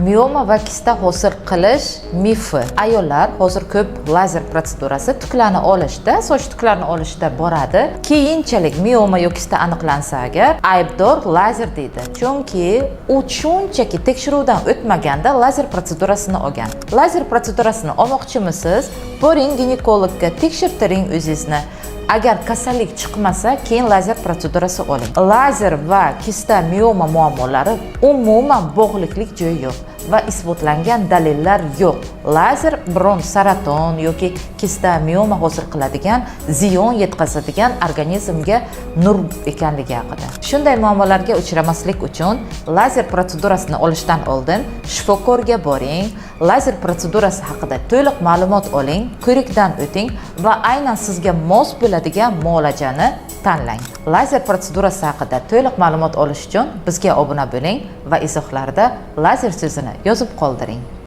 Mioma va kista hosil qilish mifi. Ayollar hozir ko'p lazer protsedurasi, tuklarni olishda, soch tuklarini olishda boradi. Keyinchalik mioma yoki kista aniqlansa agar, aybdor lazer deydi. Chunki u shunchaki tekshiruvdan o'tmaganda lazer protsedurasini olgan. Lazer protsedurasini olmoqchimisiz? Boring ginekologga, tekshirtiring o'zingizni. Agar kasallik chiqmasa, keyin lazer protsedurasi oling. Lazer va kista, mioma muammolari umuman bog'liqlik joyi yo'q va isbotlangan dalillar yo'q. Lazer biron saraton yoki kista, mioma hosil qiladigan, ziyon yetkazadigan organizmga nur ekanligi haqida. Shunday muammolarga uchramaslik uchun lazer protsedurasini olishdan oldin shifokorga boring, lazer protsedurasi haqida to'liq ma'lumot oling, ko'rikdan o'ting va aynan sizga mos bo'ladigan muolajani tanlang. Lazer protsedurasi haqida to'liq ma'lumot olish uchun bizga obuna bo'ling va izohlarda "lazer" so'zini yozib qoldiring.